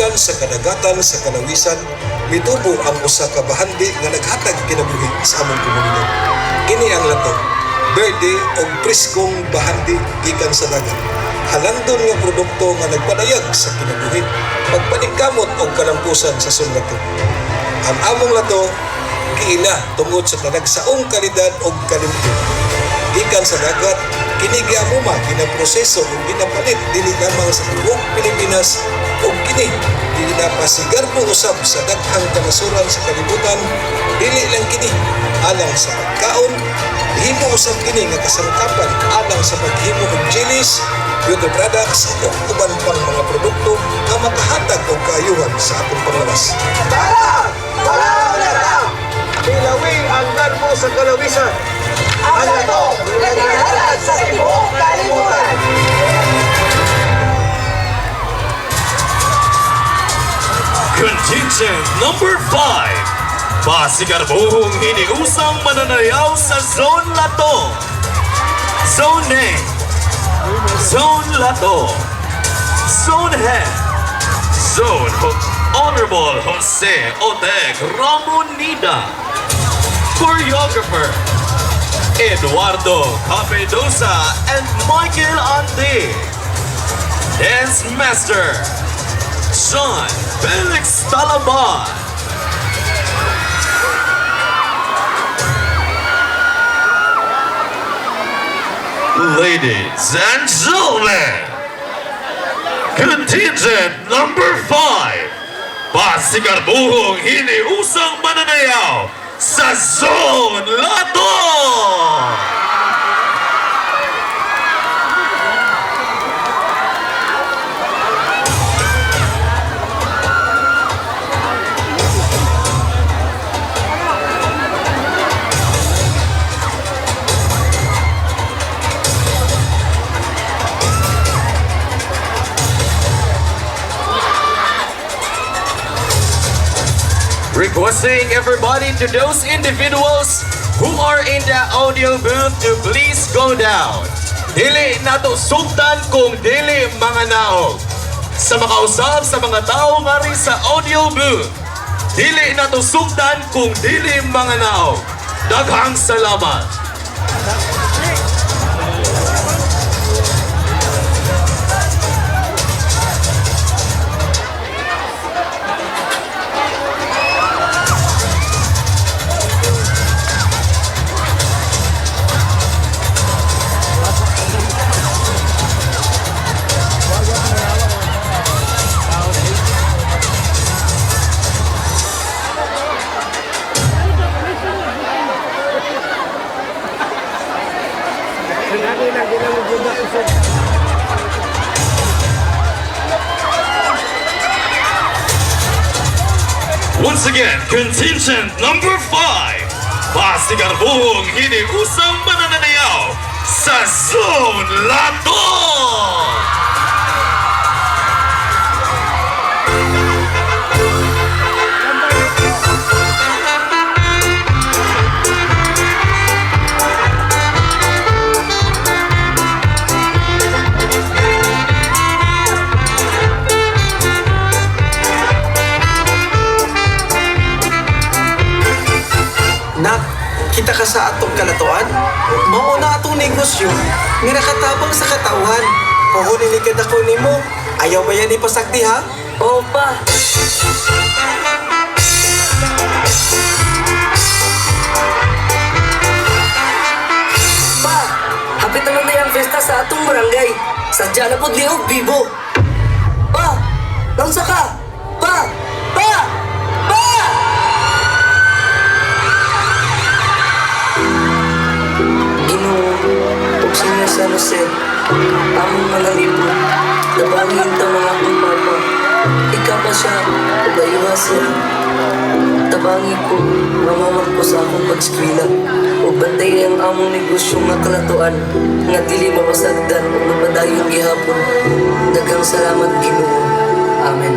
Gikan sa kadagatan sa kalawisan, mitubo ang usa ka bahandi nga naghatag kinabuhi sa among komunidad. Kini ang lato, berde og preskong bahandi gikan sa dagat. Halandon nga produkto nga nagpadayag sa kinabuhi, pagpaningkamot og kalampusan sa Zone Lato. Ang among lato giila tungod sa talagsaong kalidad og kalimpyo. Gikan sa dagat, kini giamuma, ginaproseso ug ginapalit dili lamang sa tibuok Pilipinas ug kini ginapasigarbo usab sa daghang kanasuran sa kalibutan. Dili lang kini alang sa pagkaon, himo usab kini nga kasangkapan alang sa paghimo og jellies, beauty products ug uban pang mga produkto nga makahatag og kaayuhan sa atong panglawas. Tara! Tara! Hilawi ang garbo sa kalawisan. Ang lato, naghahatag sa tibuok kalibutan. Contingent number 5. Pasigarbuhong hiniusang mananayaw sa Zone Lato. Zone name: Zone Lato. Zone Head: Zone Honorable Jose Otek Ramonida. Choreographer: Eduardo Capedosa and Michael Ande. Dance Master: Sean Felix Talaban. Ladies and gentlemen, contingent number 5, pasigarbuhong hiniusang mananayaw sa Zone Lato! Requesting everybody, to those individuals who are in the audio booth, to please go down. Dili nato sugtan kung dili mga naog. Sa makausab sa mga tao ngari sa audio booth. Dili nato sugtan kung dili mga naog. Daghang salamat. Once again, contingent number 5. Pasigarbuhong hiniusang manananayaw sa Zone Lato! Nak, kita ka sa atong kalatuan? Mao na atong negosyo nga nakatabang sa katawhan. Puhon ini kadako nimo. Ayaw ba yan ipasakti, ha? Oo pa. Pa, hapit naman na yung fiesta sa atong barangay. Sadya na pud liog bibo. Pa, naunsa ka? Pa! Pa! Pa! Ginoo, ug Senyor San Jose, among manalipod, tabangin ta mga akong papa. Ikaw pa siya, ug ayuha siya. Tabangi ko, nga maman ko sa akong pag-eskwela. Ug bantay ang among negosyo nga kalatuan, nga dili mapasagdan ug mapadayon gihapon. Daghang salamat, Ginoo. Amen.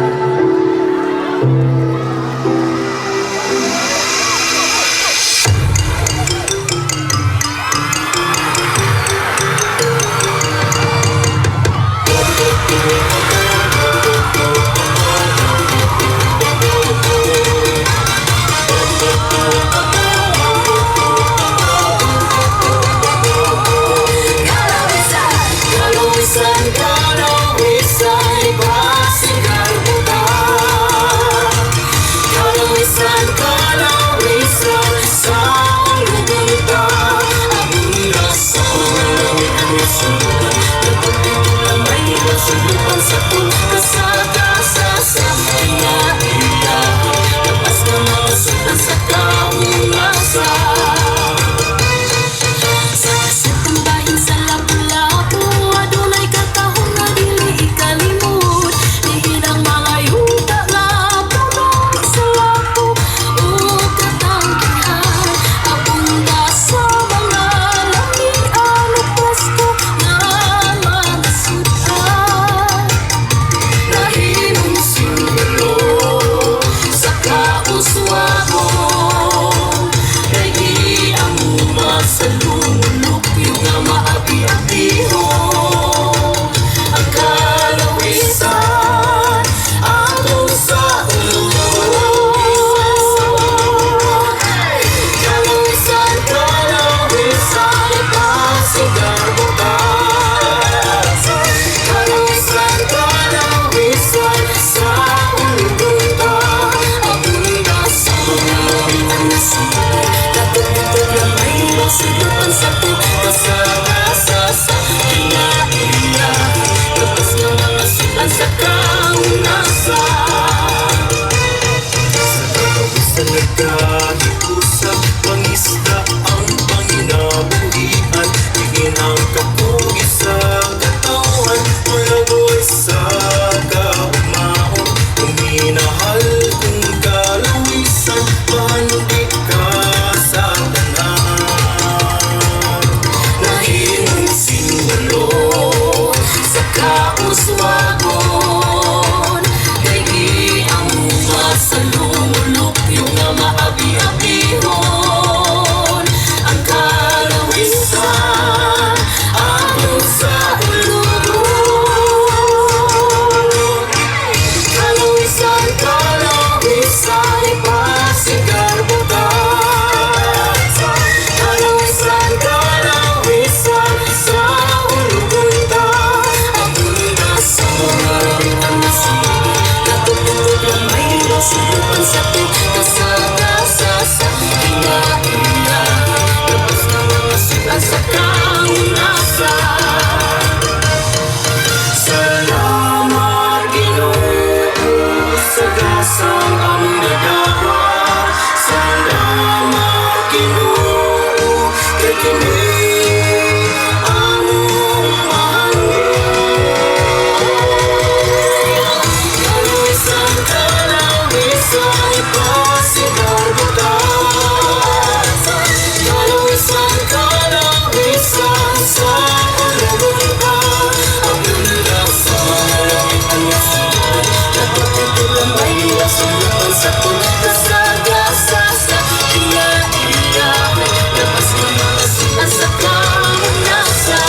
Masulatan sa kasagasa. Sa kinaiyahan, labas ng mga sulat sa kahunasan.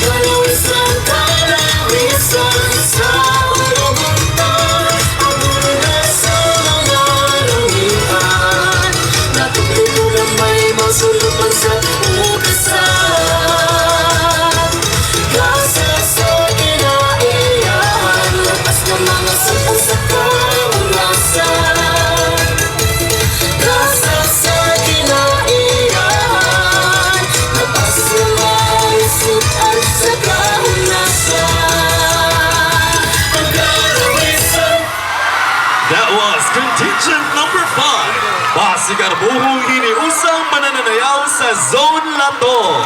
Kalawisan, kalawisan, sa Oromonton. Ang una sa mga lungian. Natututo na may masulutan sa ugasan. Gasa sa kinaiyahan, labas ng mga sulat sa kahunasan. Gasa sa kinaiyahan, labas ng mga sulat sa kahunasan. Ang kalawisan. That was contingent number 5. Pasigarbuhong hiniusang manananayaw sa Zone Lato.